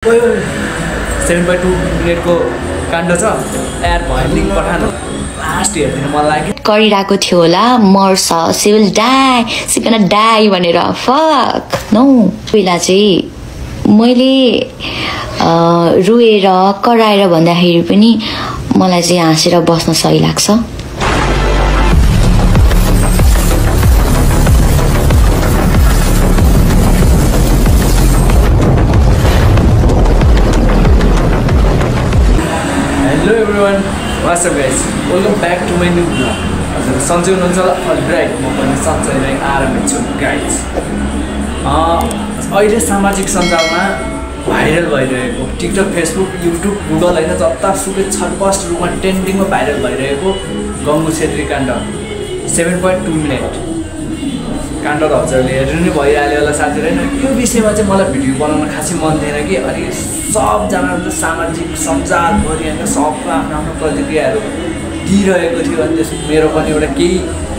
7.2 मिनेटको काण्ड छ यार भयो लिंक पठाउनु लास्ट हेर्दिन मन लाग्यो गरिरहेको थियो होला मर्छ सी विल डाई सी गना डाई भनेर फक नो पहिला चाहिँ मैले रुएर कराएर भन्दाखेरि पनि मलाई चाहिँ हाँसेर बस्न सही लाग्छ। Hello everyone, what's up guys? Welcome back to my new vlog. हजुर सन्चै हुनुहुन्छ होला? अलराइट म पनि सन्चै नै आरामै छु गाइज। अहिले सामाजिक सञ्जालमा भाइरल भइरहेको टिकटक, फेसबुक, युट्युब, गुगल हैन जतासुकै छटपस्ट रूपमा ट्रेन्डिङमा भाइरल भइरहेको गङ्गु छेत्री काण्ड 7.2 मिनेट काण्ड त हजुरले हेर्नु नै भइहाल्यो होला साथीहरु हैन। यो विषयमा चाहिँ मलाई भिडियो बनाउन खासै मन थिएन कि अनि सबजनाले सामाजिक सञ्जालभरि हैन सबको आफ्नो आफ्नो प्रतिक्रियाहरू दिइरहेको थियो अनि त्यस मेरो पनि एउटा केही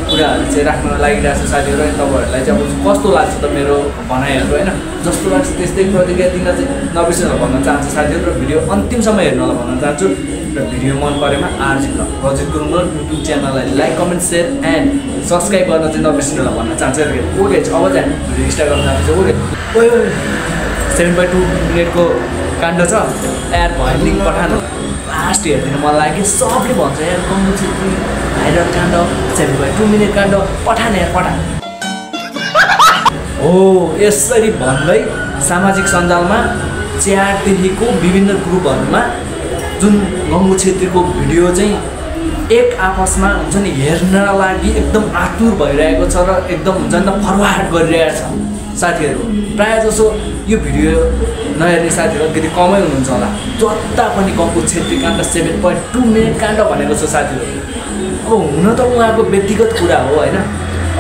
कुराहरू चाहिँ राख्न लागिरहेको छ साथीहरु अनि तपाईहरुलाई चाहिँ अब कस्तो लाग्छ त मेरो भनाइहरू हैन जस्तो लाग्छ त्यस्तै प्रतिक्रिया दिन चाहिँ नबिर्सनु भन्न चाहन्छु साथीहरु र भिडियो अन्तिमसम्म हेर्नलाई भन्न चाहन्छु र भिडियो मन परेमा आरजी रजित गुरुङ युट्युब च्यानललाई like comment share and subscribe गर्न चाहिँ नबिर्सनु होला भन्न चाहन्छु। ओके अब चाहिँ भिडियो स्टार्ट गर्न चाहन्छु। ओके 7.2 मिनेटको काण्ड छ यार भयो लिंक पठाउनु लास्ट हेर्दिन मन लाग्यो सबले भन्छ यार गङ्गु छेत्री भाइरल काण्ड 7.2 मिनेट काण्ड पठान यार पठा हो यसरी भन्दै सामाजिक सञ्जालमा च्याटदेखिको विभिन्न ग्रुपहरूमा जुन गङ्गु छेत्रीको भिडियो चाहिँ एक आपसमा हुन्छ नि हेर्न लागि एकदम आतुर भइरहेको छ र एकदम हुन्छ नि त फरवार्ड गरिरहेको छ साथीहरू। प्रायः जसो यो भिडियो नहेर्ने साथीहरू अलिकति कमै हुनुहुन्छ होला जता पनि गङ्गु छेत्री काण्ड 7.2 मिनेट काण्ड भनेको छ साथीहरू। अब हुन त उहाँको व्यक्तिगत कुरा हो होइन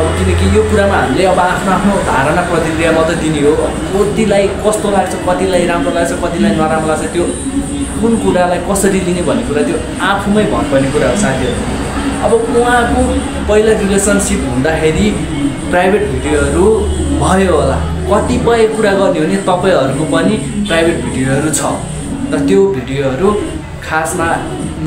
अब किनकि यो कुरामा हामीले अब आफ्नो आफ्नो धारणा प्रतिक्रिया मात्रै दिने हो। कतिलाई कस्तो लाग्छ कतिलाई राम्रो लाग्छ कतिलाई नराम्रो लाग्छ त्यो कुन कुरालाई कसरी लिने भन्ने कुरा त्यो आफूमै भन्नुपर्ने कुरा हो साथीहरू। अब उहाँको पहिला रिलेसनसिप हुँदाखेरि प्राइभेट भिडियोहरू भयो होला कतिपय कुरा गर्ने हो भने तपाईँहरूको पनि प्राइभेट भिडियोहरू छ र त्यो भिडियोहरू खासमा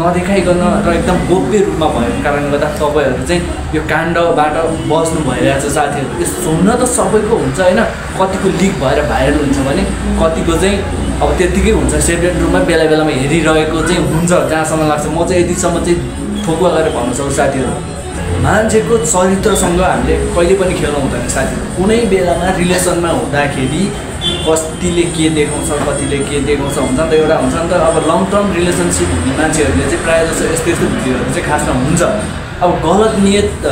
नदेखाइकन र एकदम गोप्य रूपमा भएको कारणले गर्दा तपाईँहरू चाहिँ यो काण्डबाट बस्नु भइरहेको छ साथीहरू। यो सुन्न त सबैको हुन्छ होइन कतिको लिक भएर भाइरल हुन्छ भने कतिको चाहिँ अब त्यतिकै हुन्छ सेपरेट रूपमा बेला बेलामा हेरिरहेको चाहिँ हुन्छ जहाँसम्म लाग्छ म चाहिँ यतिसम्म चाहिँ ठोकुवा गरेर भन्न सक्छु साथीहरू। मान्छेको चरित्रसँग हामीले कहिले पनि खेल्नु हुँदैन साथीहरू। कुनै बेलामा रिलेसनमा हुँदाखेरि कतिले के देखाउँछ कतिले के देखाउँछ हुन्छ नि त एउटा हुन्छ नि त अब लङ टर्म रिलेसनसिप हुने मान्छेहरूले चाहिँ प्रायः जस्तो यस्तो यस्तो भिडियोहरू चाहिँ खासमा हुन्छ। अब गलत नियत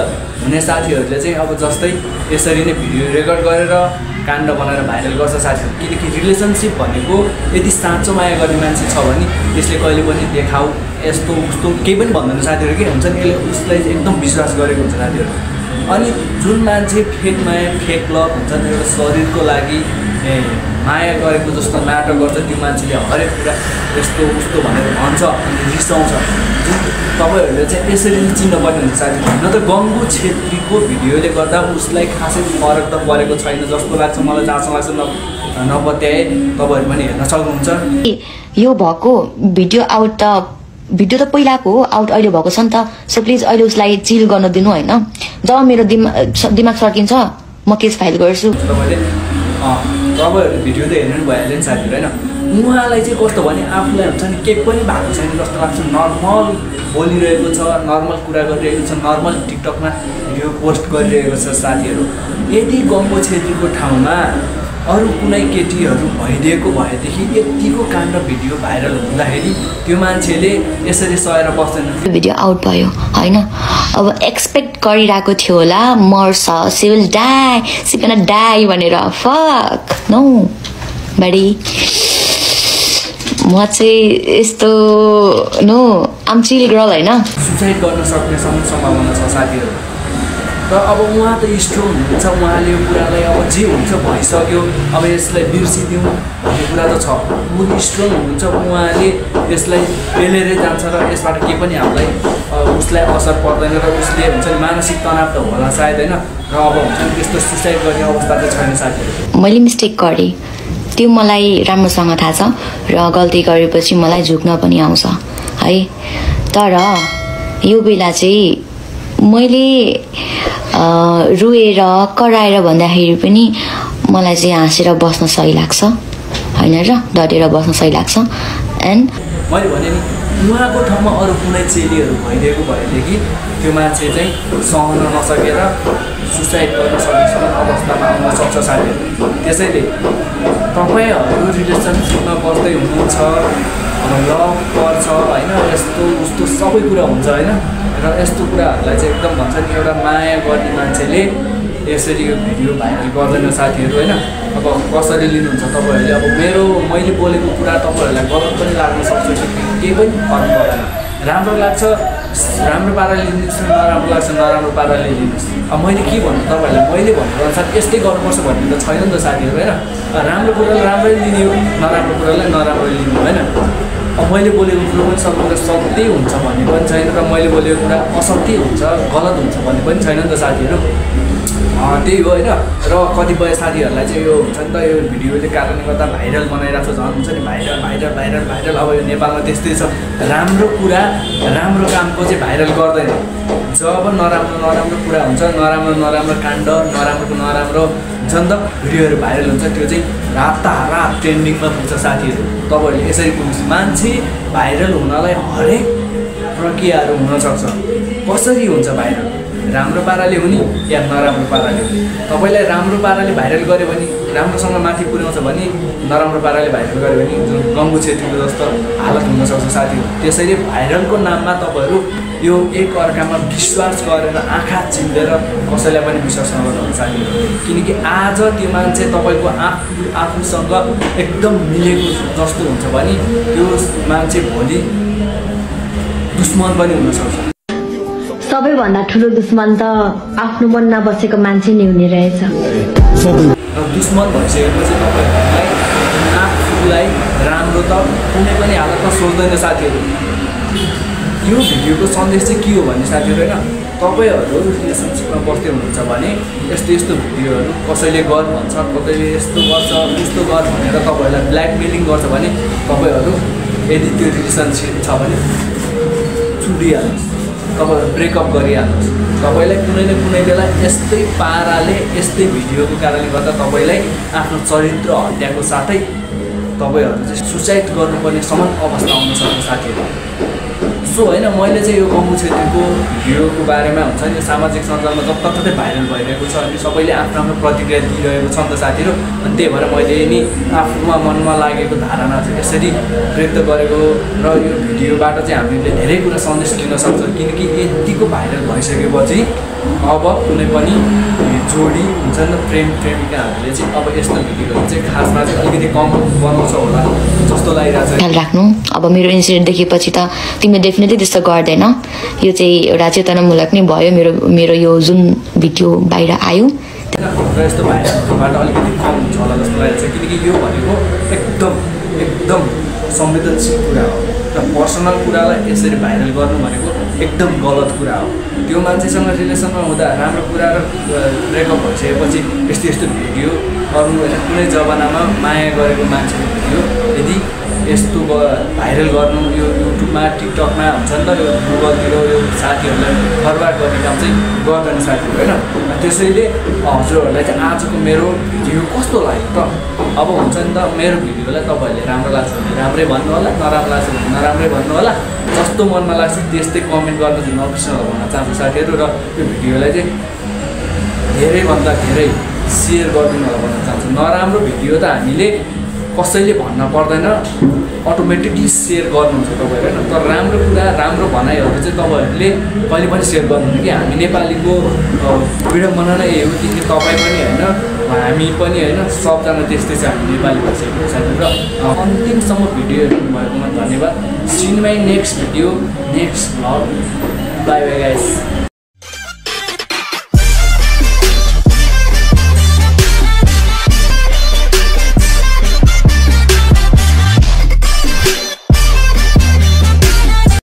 हुने साथीहरूले चाहिँ अब जस्तै यसरी नै भिडियो रेकर्ड गरेर काण्ड बनाएर भाइरल गर्छ साथीहरू। किनकि रिलेसनसिप भनेको यदि साँचो माया गर्ने मान्छे छ भने त्यसले कहिले पनि देखाऊ यस्तो उस्तो केही पनि भन्दैन साथीहरू के हुन्छ नि यसले उसलाई एकदम विश्वास गरेको हुन्छ साथीहरू। अनि जुन मान्छे फेक माया फेक लभ हुन्छ नि एउटा शरीरको लागि माया गरेको जस्तो नाटक गर्छ त्यो मान्छेले हरेक कुरा यस्तो उस्तो भनेर भन्छ अनि रिसाउँछ। जुन तपाईँहरूले चाहिँ यसरी नै चिन्नुपर्ने हुन्छ साथीहरू। न त गङ्गु छेत्रीको भिडियोले गर्दा उसलाई खासै फरक त परेको छैन जस्तो लाग्छ मलाई जहाँसम्म लाग्छ नपत्याए तपाईँहरू पनि हेर्न सक्नुहुन्छ। यो भएको भिडियो आउट त भिडियो त पहिलाको हो आउट अहिले भएको छ नि त सो प्लिज अहिले उसलाई चिल गर्न दिनु होइन। जब मेरो दिमाग सर्किन्छ म केस फाइल गर्छु। तपाईँहरू भिडियो त हेर्नु भइहाल्यो नि साथीहरू होइन। उहाँलाई चाहिँ कस्तो भने आफूलाई हुन्छ नि केही पनि भएको छैन जस्तो लाग्छ नर्मल बोलिरहेको छ नर्मल कुरा गरिरहेको छ नर्मल टिकटकमा भिडियो पोस्ट गरिरहेको छ साथीहरू। यदि गङ्गु छेत्रीको ठाउँमा अरू कुनै केटीहरू भइदिएको भएदेखि यतिको काण्ड भिडियो भाइरल हुँदाखेरि त्यो मान्छेले यसरी सहेर बस्दैन। भिडियो आउट भयो होइन अब एक्सपेक्ट गरिरहेको थियो होला मर्छ सी विल डाई सी गना डाई भनेर फक नो बडी म चाहिँ यस्तो नो आम चिल गर्ल होइन सुसाइड गर्न सक्ने सम्भावना छ साथीहरू। र अब उहाँ त स्ट्रङ हुनुहुन्छ उहाँले यो कुरालाई अब जे हुन्छ भइसक्यो अब यसलाई बिर्सिदिउँ भन्ने कुरा त छ। ऊ स्ट्रङ हुनुहुन्छ उहाँले यसलाई पेलेरै जान्छ र यसबाट केही पनि हामीलाई उसलाई असर पर्दैन र उसले हुन्छ नि मानसिक तनाव त होला सायद होइन र अब हुन्छ नि त्यस्तो सुसाइड गर्ने अवस्था त छैन साथीहरू। मैले मिस्टेक गरेँ त्यो मलाई राम्रोसँग थाहा छ र गल्ती गरेपछि मलाई झुक्न पनि आउँछ है। तर यो बेला चाहिँ मैले रोएर कराएर भन्दाखेरि पनि मलाई चाहिँ हाँसेर बस्न सही लाग्छ हैन र, डटेर बस्न सही लाग्छ। एन्ड मैले भने नि उहाँको ठाउँमा अरू कुनै चेलीहरू भइदिएको भएदेखि त्यो मान्छे चाहिँ सहन नसकेर सुसाइड गर्न सक्ने अवस्थामा आउन सक्छ साथीहरू। त्यसैले तपाईँहरू रिलेसनसिपमा बस्दै हुनुहुन्छ, लभ पर्छ होइन, यस्तो उस्तो सबै कुरा हुन्छ होइन, र यस्तो कुराहरूलाई चाहिँ एकदम भन्छ नि एउटा माया गर्ने मान्छेले यसरी यो भिडियो भाइरल गर्दैन साथीहरू होइन। अब कसरी लिनुहुन्छ तपाईँहरूले, अब मैले बोलेको कुरा तपाईँहरूलाई गलत पनि लाग्न सक्छ कि केही पनि फरक पर्दैन। राम्रो लाग्छ राम्रो पाराले लिनुहोस्, नराम्रो लाग्छ नराम्रो पाराले लिनुहोस्। अब मैले के भन्नु तपाईँहरूलाई, मैले भनेको अनुसार यस्तै गर्नुपर्छ भन्ने त छैन नि त साथीहरू होइन। राम्रो कुरालाई राम्रै लिने हो, नराम्रो कुरालाई नराम्रो लिने होइन। अब मैले बोलेको कुरो पनि सब कुरा सत्य हुन्छ भन्ने पनि छैन, र मैले बोलेको कुरा असत्य हुन्छ गलत हुन्छ भन्ने पनि छैन नि त साथीहरू। त्यही हो होइन। र कतिपय साथीहरूलाई चाहिँ यो हुन्छ नि त, यो भिडियोले कारणले गर्दा भाइरल बनाइरहेको छ, झन् हुन्छ नि भाइरल भाइरल भाइरल भाइरल। अब यो नेपालमा त्यस्तै छ, राम्रो कुरा राम्रो कामको चाहिँ भाइरल गर्दैन। जब नराम्रो नराम्रो कुरा हुन्छ, नराम्रो नराम्रो काण्ड, नराम्रोको नराम्रो हुन्छ नि त भिडियोहरू भाइरल हुन्छ, त्यो चाहिँ रातारात ट्रेन्डिङमा पुग्छ साथीहरू। तपाईँहरूले यसरी पुग्छ। मान्छे भाइरल हुनलाई हरेक प्रक्रियाहरू हुनसक्छ। कसरी हुन्छ भाइरल, राम्रो पाराले हुने या नराम्रो पाराले हुने। तपाईँलाई राम्रो पाराले भाइरल गऱ्यो भने राम्रोसँग माथि पुर्याउँछ भने, नराम्रो पाराले भाइरल गऱ्यो भने जुन गङ्गु छेत्रीको जस्तो हालत हुनसक्छ साथीहरू। त्यसैले भाइरलको नाममा तपाईँहरू यो एक अर्कामा विश्वास गरेर आँखा चिन्देर कसैलाई पनि विश्वास नगर्नुहुन्छ साथीहरू। किनकि आज त्यो मान्छे तपाईँको आफूसँग एकदम मिलेको जस्तो हुन्छ भने त्यो मान्छे भोलि दुश्मन पनि हुनसक्छ। सबैभन्दा ठुलो दुश्मन त आफ्नो मनमा बसेको मान्छे नै हुने रहेछ। र दुश्मन भइसकेपछि तपाईँहरूलाई आफूलाई राम्रो त कुनै पनि हालतमा सोच्दैन साथीहरू। यो भिडियोको सन्देश चाहिँ के हो भने साथीहरू होइन, तपाईँहरू रिलेसनसिपमा बस्दै हुनुहुन्छ भने यस्तो यस्तो भिडियोहरू कसैले गर भन्छ, कसैले यस्तो गर्छ उस्तो गर भनेर तपाईँहरूलाई ब्ल्याकमेलिङ गर्छ भने तपाईँहरू यदि त्यो रिलेसनसिप छ भने छुटिहाल्नुहोस्, तपाईँहरू ब्रेकअप गरिहाल्नुहोस्। तपाईँलाई कुनै न कुनै बेला यस्तै पाराले यस्तै भिडियोको कारणले गर्दा तपाईँलाई आफ्नो चरित्र हत्याको साथै तपाईँहरू चाहिँ सुसाइड गर्नुपर्ने समान अवस्था आउन सक्छ साथीहरू। सो होइन, मैले चाहिँ यो गङ्गु छेत्रीको भिडियोको बारेमा हुन्छ नि सामाजिक सञ्जालमा जताततै भाइरल भइरहेको छ अनि सबैले आफ्नो आफ्नो प्रतिक्रिया दिइरहेको छ नि त साथीहरू। अनि त्यही भएर मैले नि आफूमा मनमा लागेको धारणा चाहिँ यसरी व्यक्त गरेको। र यो भिडियोबाट चाहिँ हामीले धेरै कुरा सन्देश लिन सक्छ, किनकि यतिको भाइरल भइसकेपछि अब कुनै पनि जोडी हुन्छ नि प्रेम प्रेमिकाहरूले चाहिँ अब यस्तो भिडियोहरू चाहिँ खासमा चाहिँ अलिकति कम बनाउँछ होला जस्तो लागिरहेको छ। ख्याल राख्नु, अब मेरो इन्सिडेन्ट देखेपछि त तिमीले डेफिनेटली त्यस्तो गर्दैन। यो चाहिँ एउटा चेतनामूलक नै भयो मेरो यो जुन भिडियो बाहिर आयो। र यस्तो भाइरलबाट अलिकति कम हुन्छ होला जस्तो लागेको छ, किनकि यो भनेको एकदम संवेदनशील कुरा हो र पर्सनल कुरालाई यसरी भाइरल गर्नु भनेको एकदम गलत कुरा हो। त्यो मान्छेसँग रिलेसनमा हुँदा राम्रो कुरा र ब्रेकअप भइसकेपछि यस्तो यस्तो भिडियो अरू होइन कुनै जमानामा माया गरेको मान्छेको भिडियो यदि यस्तो भाइरल गर्नु यो युट्युबमा टिकटकमा हुन्छ नि त, यो गुगलतिर यो साथीहरूलाई फरवार्ड गर्ने काम चाहिँ गर्दैन साथीहरू होइन। त्यसैले हजुरहरूलाई चाहिँ आजको मेरो भिडियो कस्तो लाग्यो त, अब हुन्छ नि त मेरो भिडियोलाई तपाईँहरूले राम्रो लाग्छ भने राम्रै भन्नु होला, नराम्रो लाग्छ भने नराम्रै भन्नु होला। जस्तो मनमा लाग्छ त्यस्तै कमेन्ट गर्न चाहिँ नबिर्सनु भन्न चाहन्छु साथीहरू। र यो भिडियोलाई चाहिँ धेरैभन्दा धेरै सेयर गरिदिनु होला भन्न चाहन्छु। नराम्रो भिडियो त हामीले कसैले भन्न पर्दैन, अटोमेटिकली सेयर गर्नुहुन्छ तपाईँहरू होइन। तर राम्रो कुरा राम्रो भनाइहरू चाहिँ तपाईँहरूले कहिले पनि सेयर गर्नुहुन्न कि हामी नेपालीको विडम्बना नै यही हो, किनकि तपाईँ पनि होइन हामी पनि होइन सबजना त्यस्तै छ, हामी नेपाली भइसकेको साथी। र अन्तिमसम्म भिडियो हेर्नु भएकोमा धन्यवाद। See you in my next video, next vlog. Bye bye guys.